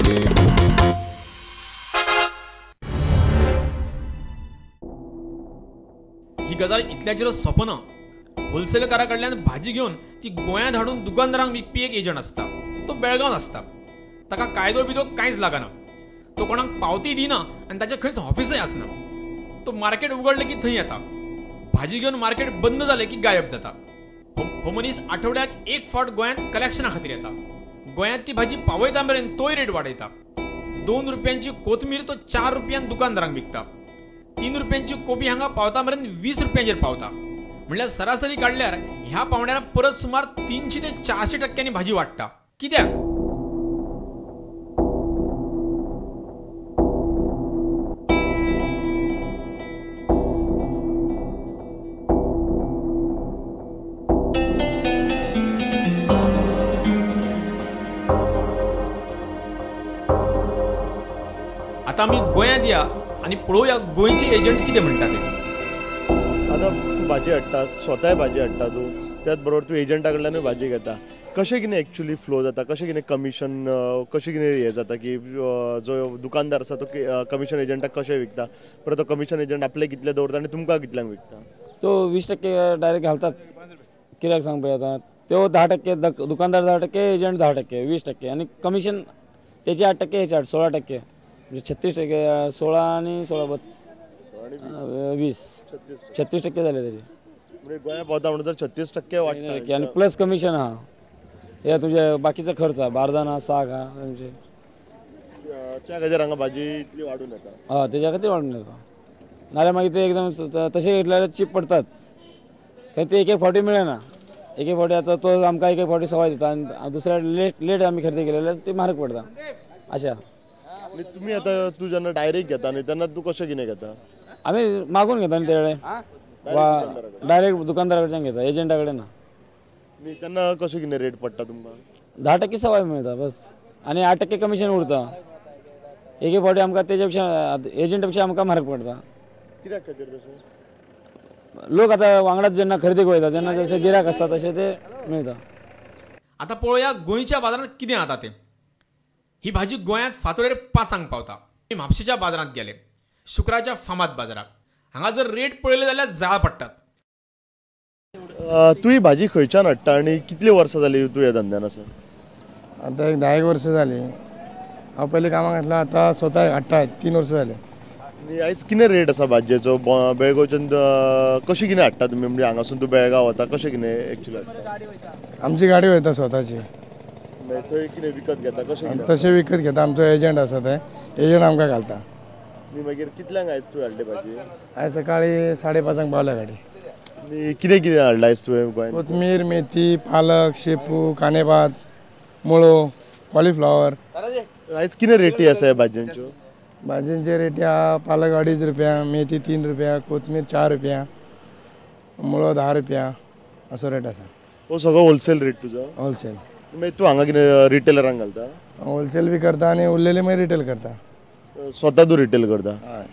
ही गजाल इतल्याचेरच सोंपना. होलसेलकारा कडल्यान भाजी घेवन ती गोंयांत हाडून दुकानदारांक विकपी एक एजंट आसता. तो बेळगांव आसता. ताका कायदो बिदो कांयच लागना. तो कोणाक पावती दिना आनी ताचें खंयच ऑफिसय आसना. तो मार्केट उगडलें की थंय येता. भाजी घेवन मार्केट बंद जालें की गायब जाता. हो मनीस आठवड्याक एक फावट गोंयांत कलेक्शना खातीर येता. गोंयांत ती भाजी पावयता मेरेन तोय रेट वाडयता. 2 रुपयांची कोथमीर तो 4 रुपयान दुकानदारांक विकता. 3 रुपयांची कोबी हांगा पावता मेरेन 20 रुपयांचेर पावता. म्हणल्यार सरासरी काडल्यार ह्या पावंड्यार परत सुमार 300 ते 400 टक्क्यांनी भाजी वाडटा. कित्याक? आतां आमी गोंयांत या आनी पळोवया गोंयचे एजंट कितें म्हणटा ते. आतां तूं भाजी हाडटा, स्वताय भाजी हाडटा तूं, त्याच बरोबर तूं एजंटा कडल्यानूय भाजी घेता. कशें कितें एक्चुली फ्लो जाता, कशें कितें कमिशन, कशें कितें हें जाता की जो दुकानदार आसा तो कमिशन एजंटाक कशें विकता, परत तो कमिशन एजंट आपले कितले दवरता आनी तुमकां कितल्यांक विकता? तो 20% डायरेक्ट घालतात. कित्याक सांग पळय आतां त्यो 10%, दुकानदार 10%, एजंट 10%, 20% आनी कमिशन तेचे 8%, हेचे 8, 16%, म्हणजे 36%, 16 आनी 16 20, 36% जाले तेजे. म्हणजे गोंया पावता म्हणून 36% वाडटा आनी प्लस कमिशन आहा. हे तुजे बाकीचा खर्च आहा, बारदान आहा, साग आहा तुमचे. त्या खातीर हांगा भाजी इतली वाडून येता. हय, तेज्या खातीर वाडून येता. नाल्यार मागीर ते एकदम तशें घेतल्यार चीप पडटाच. थंय ते एक एक फावटी मेळना. एक एक फावटी आतां तो आमकां एक एक फावटी सवाय दिता आनी दुसऱ्या लेट आमी खरेदी केले जाल्यार ती म्हारग पडटा. अशें. आनी तुमी आतां तूं जेन्ना डायरेक्ट घेता न्ही तेन्ना तूं कशें कितें घेता? आमी मागून घेता न्ही ते कडेन, वा डायरेक्ट दुकानदारा कडच्यान घेता, एजंटा कडेन ना. न्ही तेन्ना कशें कितें रेट पडटा तुमकां? 10% सवाय मेळटा बस आनी 8% कमिशन उरता. एक एक फावटी आमकां तेजे पेक्षा एजंटा पेक्षा आमकां म्हारग पडटा. कित्याक खातीर तशें? लोक आतां वांगडाच जेन्ना खरेदीक वयता तेन्ना जशें गिरायक आसता तशें ते मेळटा. आतां पळोवया गोंयच्या बाजारांत कितें जाता तें. ही भाजी गोंयांत फांतोडेर 5 पावता. म्हापशेच्या बाजारांत गेले, शुक्राच्या फामाद बाजाराक. हांगा जर रेट पळयले जाल्यार जाळ पडटात. तूं ही भाजी खंयच्यान हाडटा आनी कितली वर्सां जाली तूं ह्या धंद्यान आसा? आतां एक 10 वर्सां जालीं. हांव पयलीं कामाक आसलो, आतां स्वता हाडटा, 3 वर्सां जालीं. आनी आयज कितें रेट आसा भाजयेचो? बेळगांवच्यान कशें कितें हाडटा तुमी? म्हणजे हांगासून तूं बेळगांव वता, कशें कितें एक्चुअली हाडटा? आमची गाडी वयता स्वताची. थंय कितें विकत घेता कशें? तशें विकत घेता. आमचो एजंट आसा, ते एजंट आमकां घालता. मागीर कितल्यांक आयज तूं हाडली भाजी? आयज सकाळी 5:30 पावल्या गाडी. आनी कितें कितें हाडला आयज तुवें गोंयांत? कोथमीर, मेथी, पालक, शेपू, कांदेभात, मुळो, कॉलीफ्लॉवर. आयज कितें रेटी आसा ह्या भाजयांच्यो? भाजयांचे रेटी आहा पालक 2.5 रुपया, मेथी 3 रुपया, कोथमीर 4 रुपया, मुळो 10 रुपया, असो रेट आसा. हो सगळो होलसेल रेट तुजो? होलसेल. मागीर तूं हांगा कितें रिटेलरांक घालता? होलसेल बी करता आनी उरलेले मागीर रिटेल करता. स्वता तूं रिटेल करता? हय.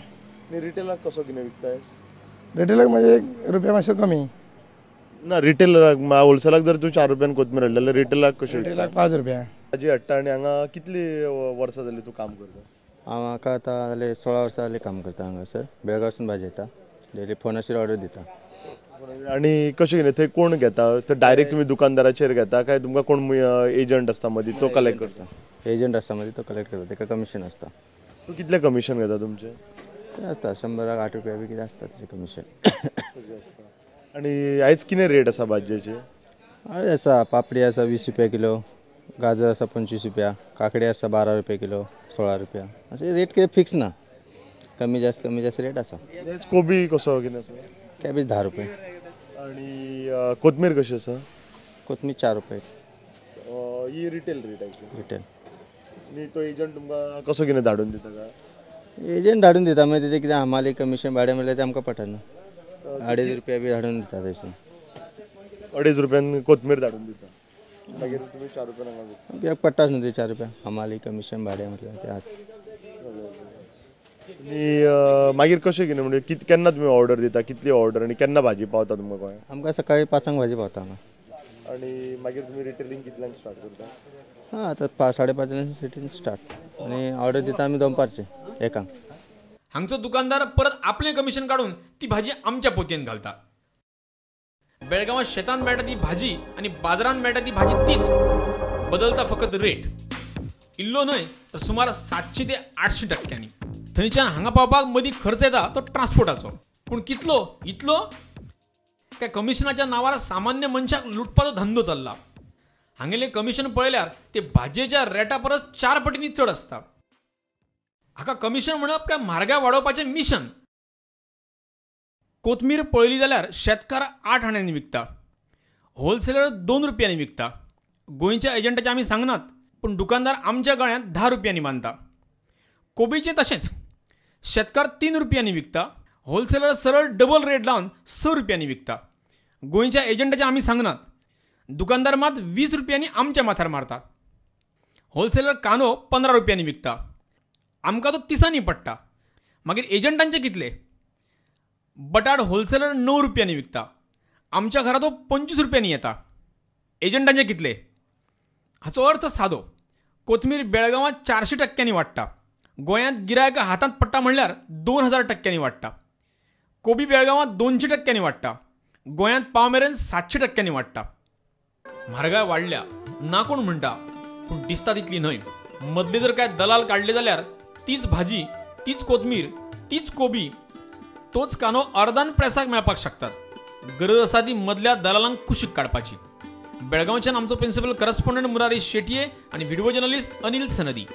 आनी रिटेलाक कसो कितें विकता? रिटेलाक म्हणजे 1 रुपया मातसो कमी. ना, रिटेलराक होलसेलाक जर तूं 4 रुपयान कोथमीर हाडली जाल्यार रिटेलाक कशें? रिटेलाक 5 रुपया. भाजी हाडटा आनी हांगा कितली वर्सां जाली तूं काम करता? हांव म्हाका आतां जालें 16 वर्सां जालीं काम करता हांगासर. बेळगांवसून भाजी येता, डेली फोनाचेर ऑर्डर दिता. आनी कशें कितें थंय कोण घेता? थंय डायरेक्ट तुमी दुकानदाराचेर घेता काय तुमकां कोण एजंट आसता मदीं तो कलेक्ट करता? एजंट आसता मदीं, तो कलेक्ट करता, ताका कमिशन आसता. तूं कितलें कमिशन घेता तुमचें? तें आसता 100 8 रुपया बी कितें आसता तेजें कमिशन. आनी आयज कितें रेट आसा भाजयेची? आयज आसा पापडी आसा 20 रुपया किलो, गाजर आसा 25 रुपया, काकडी आसा 12 रुपया किलो, 16 रुपया. अशें रेट कितें फिक्स ना, कमी जास्त रेट आसा. कोबी कसो कितें आसा? कॅबेज 10 रुपये. आनी कोथमीर कशी आसा? कोथमीर 4 रुपये. ही रिटेल रेट आयची? रिटेल. आनी तो एजंट तुमकां कसो कितें धाडून दिता काय? एजंट धाडून दिता, मागीर तेजें कितें हमाली कमिशन भाडें म्हणल्यार तें आमकां पडना. 2.5 रुपया बी धाडून दिता थंयसून. 2.5 रुपयान कोथमीर धाडून दिता, मागीर तुमी 4 रुपयान हांगा विकता? कित्याक पडटाच न्हू ते 4 रुपया हमाली कमिशन भाडें म्हटल्यार तें आसा. आनी मागीर कशें कितें म्हणजे केन्ना तुमी ऑर्डर दिता, कितली ऑर्डर आनी केन्ना भाजी पावता तुमकां गोंयांत? आमकां सकाळी 5 भाजी पावता हांगा. आनी मागीर तुमी रिटेलिंग कितल्यांक स्टार्ट करता? हां, आतां 5:30 सिटींग स्टार्ट आनी ऑर्डर दिता आमी दनपारचे 1. हांगचो दुकानदार परत आपलें कमिशन काडून ती भाजी आमच्या पोतयेन घालता. बेळगांवां शेतांत मेळटा ती भाजी आनी बाजारांत मेळटा ती भाजी तीच, बदलता फकत रेट. इल्लो न्हय तर सुमार 700 ते 800 टक्क्यांनी. थंयच्यान हांगा पावपाक मदीं खर्च येता तो ट्रान्सपोर्टाचो, पूण कितलो इतलो काय कमिशनाच्या नांवार सामान्य मनशाक लुटपाचो धंदो चल्ला. हांगेलें कमिशन पळयल्यार ते भाजयेच्या रेटा परस 4 पटींनी चड आसता. हाका कमिशन म्हणप काय म्हारगाय वाडोवपाचें मिशन. कोथमीर पळयली जाल्यार शेतकार 8 आण्यांनी विकता, होलसेलर 2 रुपयांनी विकता. गोंयच्या एजंटाचें आमी सांगनात, पूण दुकानदार आमच्या गळ्यांत 10 रुपयांनी बांदता. कोबीचें तशेंच, शेतकार 3 रुपयांनी विकता, होलसेलर सरळ डबल रेट लावन 6 रुपयांनी विकता. गोंयच्या एजंटाचें आमी सांगनात, दुकानदार मात 20 रुपयांनी आमच्या माथ्यार मारता. होलसेलर कांदो 15 रुपयांनी विकता, आमकां तो 30 पडटा. मागीर एजंटांचे कितले? बटाट होलसेलर 9 रुपयांनी विकता, आमच्या घरा तो 25 रुपयांनी येता. एजंटांचे कितले? हाचो अर्थ सादो, कोथमीर बेळगांवांत 400 टक्क्यांनी वाडटा, गोंयांत गिरायक हातांत पडटा म्हणल्यार 2000 टक्क्यांनी वाडटा. कोबी बेळगांवांत 200 टक्क्यांनी वाडटा, गोंयांत पाव मेरेन 700 टक्क्यांनी वाडटा. म्हारगाय वाडल्या ना कोण म्हणटा, पूण दिसता तितली न्हय. मदले जर काय दलाल काडले जाल्यार तीच भाजी, तीच कोथमीर, तीच कोबी, तोच कांदो अर्दान प्रेसाक मेळपाक शकतात. गरज आसा ती मदल्या दलालांक कुशीक काडपाची. बेळगांवच्यान आमचो प्रिन्सिपल करस्पॉन्डंट मुरारी शेटये आनी व्हिडिओ जर्नलिस्ट अनिल सनदी.